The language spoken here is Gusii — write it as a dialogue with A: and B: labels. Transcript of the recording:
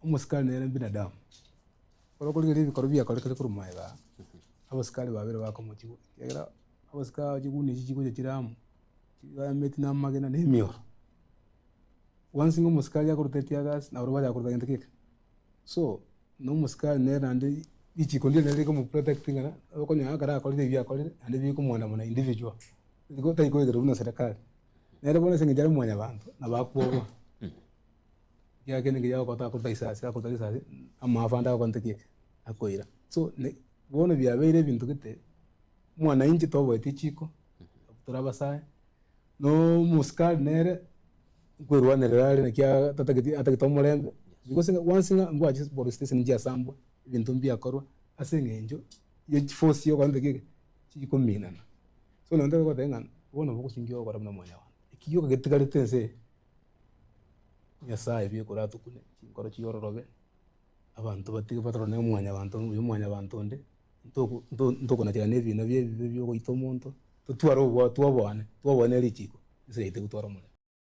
A: Omosikari nere binadamu, ekero okorigereria ebikorwa biakorekire korwa magega aa, abasikari babere bakomochigwa, ekiagera abasikari chiguni echi chigocha chire amo, chigameti na amagena na emioro. Once ng'a omosikari akorute teargas, nabo baria bakoruta gento keke. So, na omosikari nere naende richiko ndire nere rikomoprotect ng'a okonyora ekero akorire ebi akorire, naende bikomwandamana individual, igo tari koegerwa buna serikali. Nere bono ase eng'encho are mwanyabanto, nabo akwoboa. Ekiagera kende nkeria agokota akoruta risasi, akoruta risasi, amaafo ande agokonte ki? Akoira. So ne bono biabeire ebinto gete, mwananchi toboeti echiko, tore abasae, na omosikari nere, nkwerwanerera are naki tatageti atagete omorembe, because ng'a once ng'a mbwache police station nchiasambwa, ebinto mbiakorwa, ase eng'encho ya chiforce chigokonte ki? Chikominana. So nonye togoteba ng'a bono bogosingia ogokora buna mwanyabanto, eki gioka getigarete ense eye. Nyasaye bweka oratukune chinkoro chiororobe, abanto batige batorane omwanyabanto oyo omwanyabanto onde, ntoku nto ntokonachera na ebina bia ebibe bia ogoita omonto, totware obwa twoboane, twoboane richiko, ense yaito egotwara omorembe.